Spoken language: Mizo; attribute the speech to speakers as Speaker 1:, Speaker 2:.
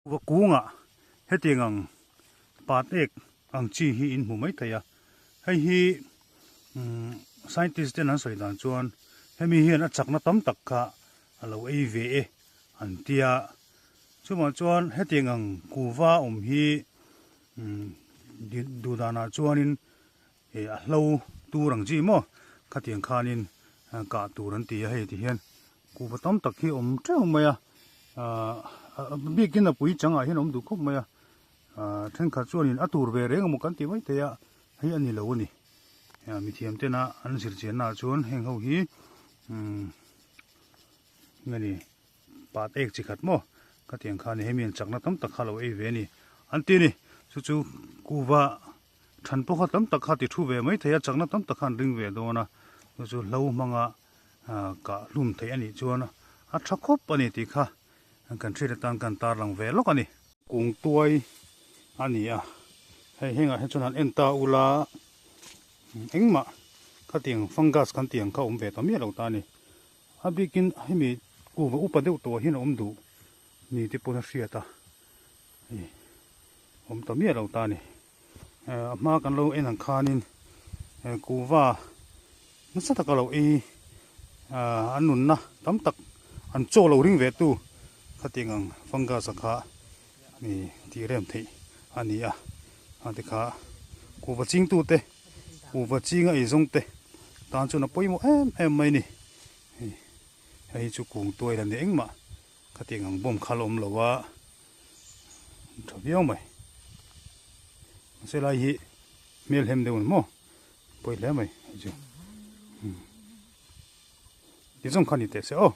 Speaker 1: Va kungah hetiang ang pat ek ang chi hi in hmu mai thei a, hei hi umm scientist ten an sawi dan chuan hemi hian a chakna tam tak kha a lo ei ve e an tia, chuvang chuan hetiang ang kuva awm hi umm duh danah chuanin eh a hlo tur ang chi maw khatiang khanin kah tur an ti a hei ti hian kuhva tam tak hi awm teuh mai a ahh a bikin a pui changah hian a awm duh khawp mai a ahh thenkhat chuanin a tur ve reng emaw kan tih mai thei a hei a ni lo a ni mithiam tena an zir chianna ah chuan heng ho hi umm nge ni pat ek chi khat maw khatiang khan hemi an chakna tam tak kha lo ei ve a ni an ti a ni chu chu kuhva Than pawh kha tam tak kha ti thu ve mai thei a, chakna tam tak kha an ring ve dawn a, chu chu hlo hmanga kah hlum theih a nih chuan a tha khawp a ni tih kha kan hriat atan kan tarlang ve lawk a ni. Kung tuai a ni a, hei hengah hian chuan han en ta ula engmah khatiang fungus kan tih ang kha a awm ve ta miah lo ta a ni. A bikin hemi kuhva upa deuh tawh hian a awm duh ni te pawn a hriat a, hei awm ta miah lo ta a ni. A hma kan lo en ang khanin kuhva nasa taka lo ei an nunna tam tak an chaw lo ring ve tu khatiang ang fungus a kha mi tih rem theih a ni a a ti kha kuhva chingtu te kuhva chinga ei zawng te tan chuan a pawimawh em em mai a ni hei chu kung tuai la ni engmah khatiang ang bawm kha la awm lo a. Tha viau mai mahse lai hi hmel hem deuh a ni maw pawi hle mai hei chu ti zawng kha ni teh se aw.